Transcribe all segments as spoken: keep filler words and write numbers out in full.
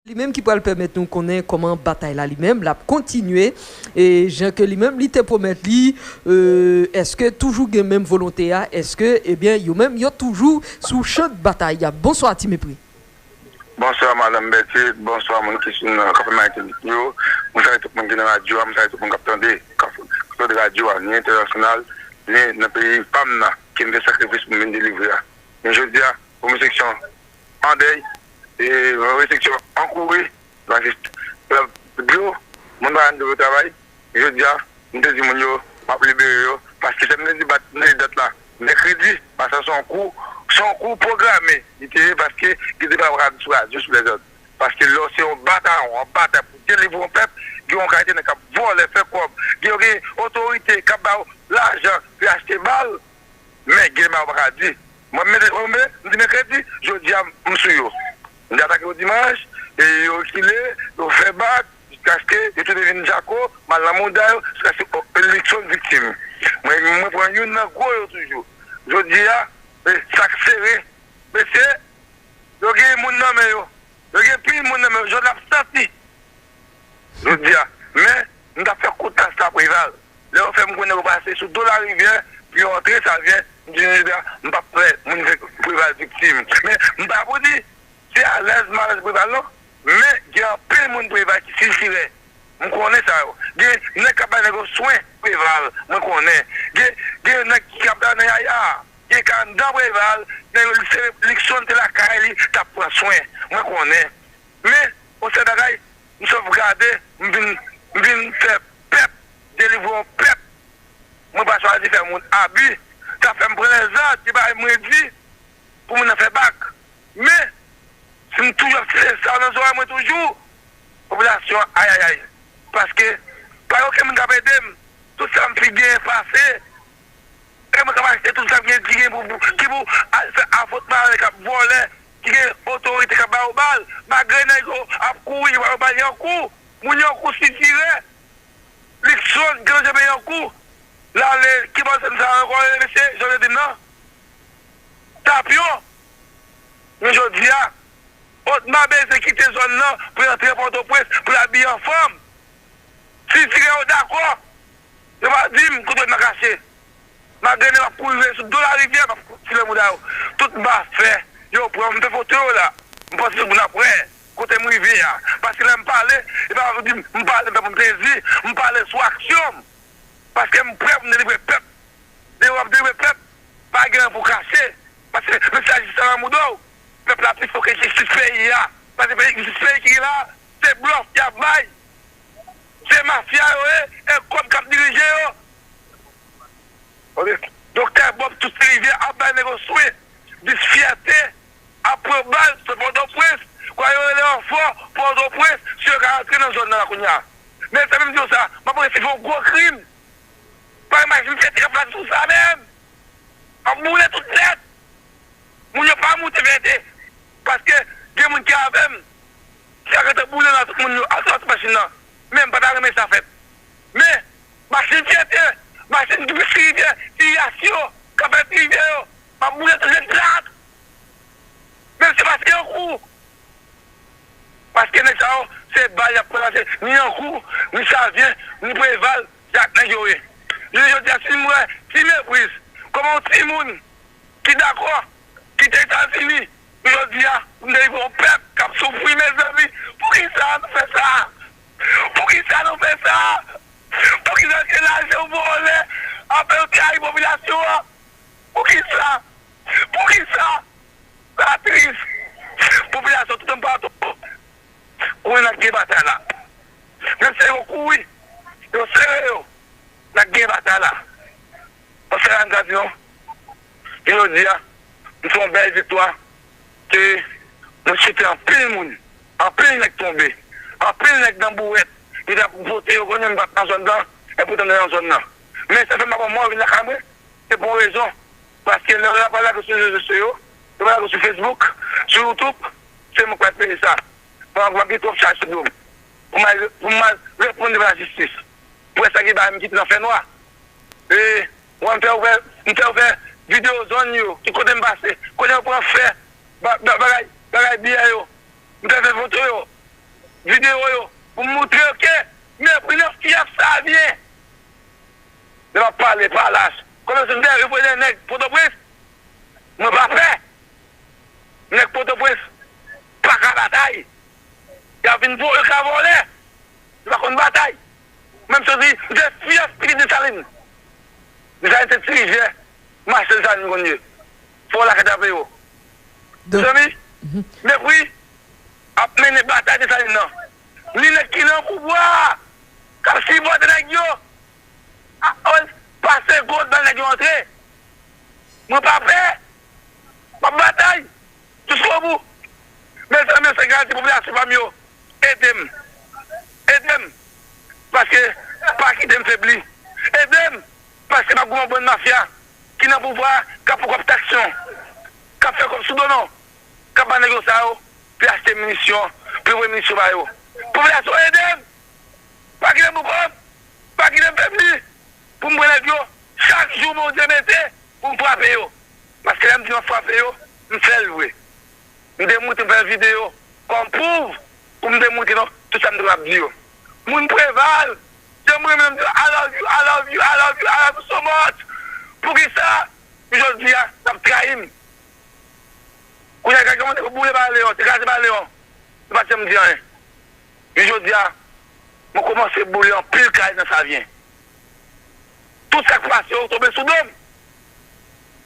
Li menm ki pral pèmèt nou konnen kòman batay la li menm l ap kontinye, e jan ke li menm li te pwomèt li, e, èske toujou gen menm volonte a, èske, ebyen, yo menm yo toujou sou chan batay a? Bonswa, Ti Mepri. Bonswa, madanm Bètit, bonswa, moun ki sou nan Kanpe Mayitin yo, mwen salye tout moun ki nan radyo a, mwen salye tout moun k ap tande, k ap tande radyo a, ni entènasyonal, ni nan peyi pa m nan, ke m fè sakrifis pou m vin delivre a. Men jodi a, pou mwen seksyon an dèy, e yon restriksyon an kouri, paske dlo, moun pa janm dlo travay, jodi a, m te di moun yo, m ap libere yo, paske sa m te di bat, m te di dat la, mèkredi, paske se yon kou, se yon kou pwograme, li te ye, paske li te pa pral sou radyo sou lèzòd. Paske lè w se yon batay, yon batay pou delivre yon pèp, gen yon kalite nèg k ap vòlè, fè kòb, gen yo gen otorite k ap ba yo lajan pou yo achte bal, men gen bagay ou pa ka di. Mwen, mwen, mwen, mwen, m di mèkredi, jodi a, m sou yo. M te atake yo dimanch, e yo rekile, yo fè bak, jiskaske yo tounen vin jako, m al nan mouda yo, jiskaske Luckson viktim. Mwen, mwen pran youn nan gwo yo toujou. Jodi a, e, sa k sere, mesye, yo gen moun nan men yo. Yo gen pil moun nan men yo. Jodi a, m santi. Jodi a. Men, m t ap fè kout tas la Preval. Lè yo fè m konnen yo pase sou do larivyè, pou yo antre Savyen, m di jodi a, m p ap fè moun Preval viktim. Men, m pa pou di, se alèz m alèz Preval non. Men, gen anpil moun Preval ki sitirè. M konnen sa yo. Gen nèg k ap bay nèg yo swen Preval, mwen konnen. Gen, gen nèg ki ap nan yaya. Gen k anndan Preval, men se Luckson te lakay li, t ap pran swen. Mwen konnen. Men, yon sèl bagay, m sovgade, m vin, m vin fè pèp, delivre yon pèp. Mwen pa chwazi fè moun abi. Sa fè m pran lèzòd, se bagay mwen di, pou moun nan fè bak. Men, si m toujou ap siye sa nan zòrèy mwen toujou, popilasyon an, ayayay. Paske, pa gen okenn moun k ap ede m. Tout sa m fin genyen pase. E mwen k ap achte tout sa m gen, ki gen pou, pou, ki pou al fè afwontman avèk k ap vòlè, ki gen otorite k ap ba yo bal. Malgre nèg yo ap kouri, yo ba yo bal Yankou. Moun Yankou sitirè. Luckson, Gran Janbe Yankou. L ale, ki bò zòn sa ankò rele, mesye, jan yo di m nan? Tapyon. Men jodi a, Otma bezwen kite zòn nan pou l antre Pòtoprens, pou l abiye anfòm. Sitirè yo dakò. Yo pa di m kote Otma kache. Malgre nèg ap kouri sou do larivyè, m ap file mouda yo. Tout m pa fè, yo pran m fè foto yo la. M panse tout moun ap wè kote m rive a. Paske lè m pale, e pa pou di m pale, m fè pou m plezi, m pale sou aksyon m. Paske m prè pou m delivre pèp. Depi w ap delivre pèp, pa gen anyen pou kache. Paske mesaj sa nan mouda w. Pèp la pi fò ke jistis peyi a. Paske peyi, jistis peyi ki gen la, se blòf y ap bay. Se mafya yo ye, e kòb k ap dirije yo. Oke. Doktè Bob Tousen Rivyè ap bay nèg yo swen, dis fyète, ap pran bal sot Pòtoprens, kwa yo rele ranfò Pòtoprens, si yo ka rantre nan zòn nan la kounye a. Mezanmi, m di w sa, m ap resifle yon gwo krim. Pa imajine fyète k ap fèt sou sa menm. M ap boule tout nèt. Moun yo pa moute vète. Paske gen moun ki avè m, ki ap rete boule nan tout moun yo, al sou machin nan. Men m pa ta renmen sa fèt. Men, machin fyète, machin ki plis rivyè, ki yas yo, k ap fè rivyè yo, m ap boule tout nèt plat. Menm si pa se yon kou. Paske nèg sa yo, se bal y ap pran, se ni Yankou, ni Savyen, ni Preval, se ak nèg yo ye. Jounen jodi a, si m wè Ti Mepriz, kòman yon timoun ki dakò kite Etazini, pou jodi a, pou m delivre yon pèp k ap soufri, mezanmi, poukisa nou fè sa? Poukisa nou fè sa? Poukisa se lajan vòlè, apre yo trayi popilasyon an? Poukisa? Poukisa? Sa tris. Popilasyon tout anpatou konnen n ap gen batay la. Menm si yo kouri, yo sere yo, n ap gen batay la. Mwen fè la m ka di nou, jodi a, m fè yon bèl viktwa ke mwen chite anpil moun, anpil nèg tonbe, anpil nèg nan bouwèt, yo t ap vote, yo konnen m pa t nan zòn nan, epoutan m te nan zòn nan. Men sa fè m pa pran mò vin lakay mwen, se pou yon rezon. Paske lè w ap lage sou rezo sosyo yo, lè w ap lage sou Facebook, sou YouTube, se mwen k pral peye sa. Pandan m ap gen twòp chaj sou do m. Pou m al, pou m al reponn devan lajistis. Pou wè sa ki bay m kite nan fènwa. E, mwen m fè ouvè, m fè ouvè videyo zòn yo, tout kote m pase, kote yo pran fè, ba, ba, bagay, bagay biyè yo. M fè fè foto yo. Savyen. Lè m ap pale, pa lach. Kòm yo se dèyè, yo voye de nèg Pòtoprens. Mwen pa pè. Nèg Pòtoprens pa ka batay. Y ap vin vo-, yo ka vòlè. Yo pa konn batay. Menm si yo di, yo se fyèf pitit Desalin. Desalin se dirijè mache Desalin konn ye. Fò lakay ape yo. Mezanmi, Mepri ap mennen batay Desalin nan. Li nèg ki nan pouvwa a, k ap sipòte nèg yo. A, ol, pase gwo bal nèg yo antre. Mwen pa pè. M ap batay. Jiskobou. Mezanmi, se garanti popilasyon pa m yo. Ede m. Ede m. Paske pa kite m febli. Ede m. Paske m ap goumen bann mafya ki nan pouvwa, k ap pran kòb taksyon, k ap fè kòb sou do nou, k ap ba nèg yo sa yo, pou yo achte minisyon, pou yo voye minisyon ba yo. Popilasyon ede m. Pa kite m pou kò m. Pa kite m febli. Pou m pran nèg yo, chak jou Bondye mete pou m frape yo. Paske lè m di m ap frape yo, m fè l vre. M te montre, m fè videyo kòm pwouv pou m te montre nou tout sa m te ap di yo. Moun Preval, jan m renmen m di yo, I love you, I love you, I love you, I love you so much. Poukisa jodi a n ap trayi m? Kounye a, gade kòman te boule pa Leon, te kraze pa Leon. Yo pa t janm di anyen. Men jodi a, mwen kòmanse boule anpil kay nan Savyen. Tout sa k pase yo tonbe sou do m.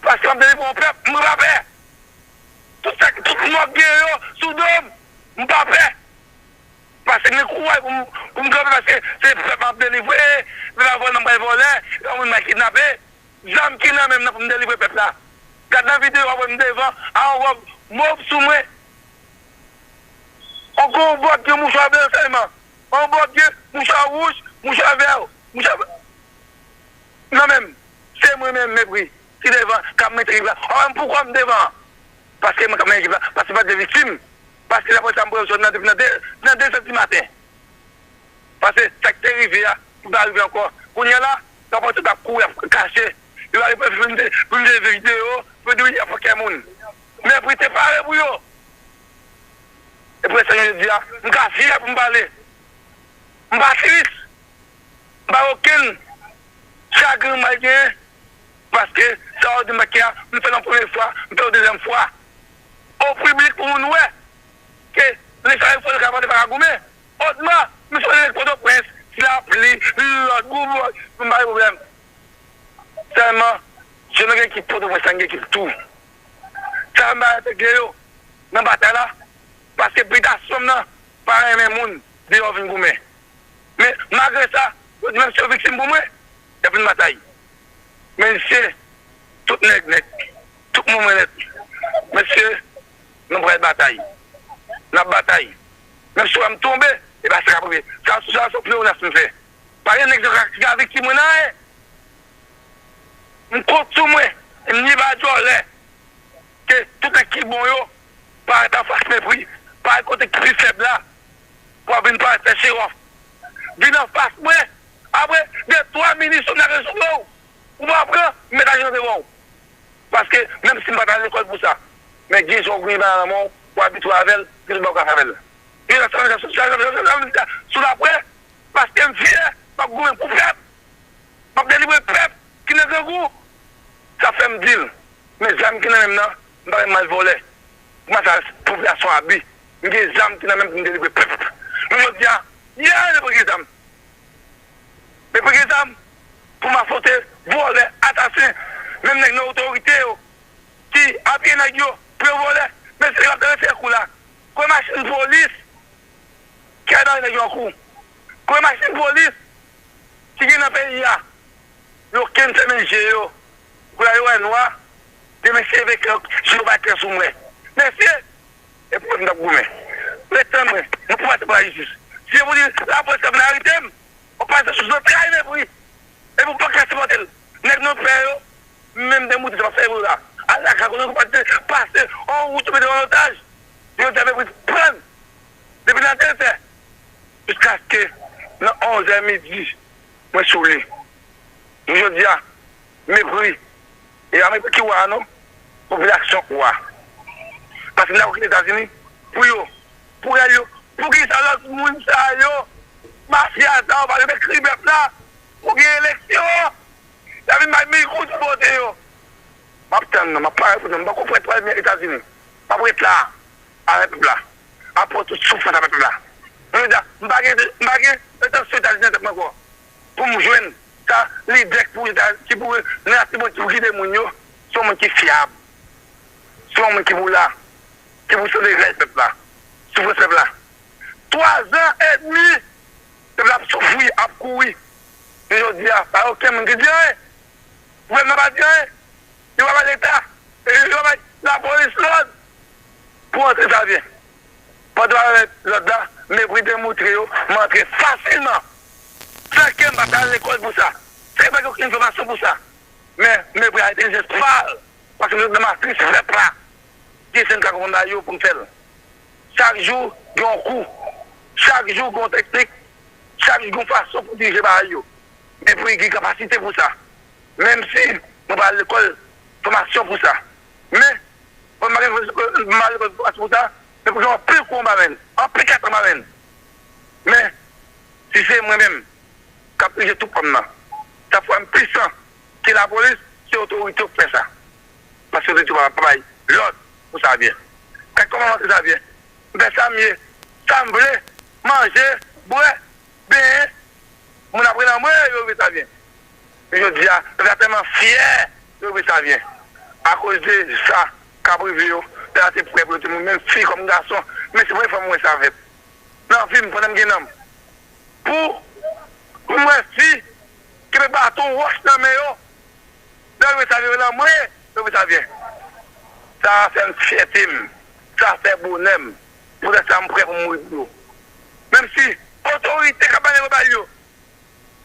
Paske m ap delivre yon pèp, mwen pa pè. Tout sa, tout mò k gen yo sou do m, m pa pè. Paske m gen kouraj pou m, pou m kanpe, paske se pèp m ap delivre. Pèp ap vòlè, m pral vòlè. Yon moun m al kidnape. Zam ki nan men m nan pou m delivre pèp la. Gad nan videyo a, w ap wè m devan, a yon wòb mov sou mwen. Yon gwo wòb gen mouchwa blan sèlman. Yon wòb gen mouchwa wouj, mouchwa vè, mouchwa nan men m. Se mwen menm, Mepri, ki devan, k ap mennen ekip la. W ap wè m poukwa m devan an. Paske mwen k ap mennen ekip la, paske m pa t vle viktim. Paske daprè sa m pran jòd nan depi nan de, nan de zè di maten. Paske sa k te rive a, li pa rive ankò. Kounye a la, rapòtè t ap kouri, ap kache. Li pa gen pou l vin de, pou l leve videyo, pou l di wi, y ap fè kè moun. Mepri te pare pou yo. E pou sa jodi a, m ka fyè pou m pale. M pa tris. M pa gen okenn chagren m al genyen. Paske sa yo di m nan kè a, m fè l yon premye fwa, m fè l yon dezyèm fwa. O piblik pou moun wè ke Lechwa e Fòlka pa te pa ka goumen. Otman, misye nèg Pòtoprens, lapli, lòt, gwo bòy, pou m pa gen pwoblèm. Sèlman, jèn nèg ki Pòtoprens la gen ekip tou. Sa m pa entegre yo nan batay la, paske bitasyon m nan pa renmen moun deyò vin goumen. Men, malgre sa, yo di menm si yo viktim pou mwen, y ap vin batay. Men, mesye, tout nèg nèt, tout moun mwen nèt. Mesye, nou pral batay. N ap batay. Menm si w wè m tonbe, e pa sa k ap rive. Sa, sa, se yon pleonasm m fè. Pa gen nèg ki ka, ki ka viktim mwen nan anyen. M kont sou mwen, m li pa djòlè. Ke tout nèg ki bon yo parèt anfas Mepri, parèt kote ki pi fèb la, pou w ap vin parèt fè show off. Vin anfas mwen, apre de twa minis yo m lage sou do w, ou pa pran, m met ajan devan w. Paske, menm si m pa t al lekòl pou sa, men gen jan w gen bagay nan men w, w abitye avè l, gen tout bagay w ka fè avè l. Gen lòt sa, sa, sa, sou laprès, paske m fyè, m ap goumen pou pèp. M ap delivre pèp ki nan grangou. Sa fè m di l, men zam ki nan men m nan, m pa renmen al vòlè. Kòman sa, popilasyon abi. M gen zam ki nan men m pou m delivre pèp. Men jodi a, yè, mwen pran gen zam. Mwen pran gen zam pou m afwonte vòlè, asasen, menm nèg nan otorite yo, ki apiye nèg yo, pou yo vòlè. Men se l ap travèse kou la. Kwen machin polis, ki al bare nèg yo an kou. Kwen machin polis ki gen nan peyi a, yo kenn fèmen je yo. Kou la yo wè nwa, demen se vle klè, si yo bay klè sou mwen. Mesye, e pou mwen m t ap goumen. Ret tann mwen, mwen pou pase pa lajistis. Si yo pou di laprès k ap vin arete m, w ap pase sou zantray Mepri. Epi w pa ka sipòte l. Nèg nou pè yo, menm de mouton se pa fè yo la. Al lakay kote nou pa te pase yon wout yo mete w an otaj. Yo te mepri pran depi nan de zè jiskaske nan onz è midi, mwen sou li. Jodi a, Mepri, e a Mepri ki wa non, popilasyon wa. Paske n ta kite Etazini pou yo, pou rèl yo. Poukisa lòt moun sa yo, mafya sa yo, pa yo te kri bèf la? pou gen eleksyon. Y ap vin bay mil goud pou vote yo. M ap tann non, m ap pare pou nou. M poko prèt pou al Etazini. M ap ret la avèk pèp la. Ap pote tout soufrans avèk pèp la. Jodi a, m pa gen, m pa gen entansyon Etazini nan tèt mwen ankò. Pou m jwenn sa lidè ki pou, ki pou nan Latibonit, ki pou gide moun yo, se yon moun ki fyab. Se yon moun ki pou la, ki pou sove rèl pèp la, soufrans pèp la. Twa zan edmi, pèp la ap soufri, ap kouri. Men jodi a, pa gen okenn moun ki di anyen. Gouvènman pa di anyen. Yo pa bay Leta, yo pa bay lapolis lòd pou antre Savyen. Pandan w avèk lòd la, mepri demontre yo, m antre fasilman. Fè ke m pa t al lekòl pou sa. Fè ke m pa gen okenn fòmasyon pou sa. Men, mepri a entèlijans pa l. Paske m sot nan matris pèp la. Ki se m ka konprann bagay yo pou m fè l. Chak jou, gen yon kou. Chak jou, gen yon teknik. Chak jou, gen yon fason pou dirije bagay yo. Mepri gen kapasite pou sa. Menm si mwen pa al lekòl fòmasyon pou sa. Men, mwen pa gen, mwen pa al lekòl fòmasyon pou sa, men pou gen anpil kou anba men l, anpil kat anba men l. Men, si se mwen menm k ap dirije twoup pa m nan, sa fè m pwisan ke lapolis, se otorite yo k fè sa. Paske otorite yo pa, pa bay lòd pou Savyen. Gad kòman m antre Savyen. M fè sa m ye, sa m vle, manje, bwè, benyen, moun ap rele anmwe, yo vle Savyen. Men jodi a, pèp la tèlman fyè, yo vle Savyen. Akoz de sa k ap rive yo, pèp la te prè pou yo te mouri, menm fi kòm gason, men se premye fwa m wè sa fèt. Nan vi m, pandan m gen nanm. Pou, pou m wè fi ki met baton, wòch nan men yo, lè yo vle Savyen, yo rele anmwe, yo vle Savyen. Sa fè m fyète m, sa fè bonè m. Poutèt sa, m prè pou m mouri pou yo. Menm si otorite k ap bay nan bal yo,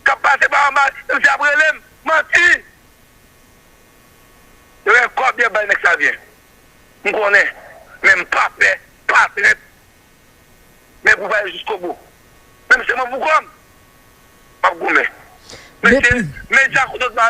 k ap pase pa anba, menm si y ap rele m, manti. Yo gen kòb y ap bay nèg Savyen. M konnen, men m pa pè, pa trèt. Men pou bay jiskobou. Menm si se mwen pou kò m, m ap goumen. Men se, men Djakout pa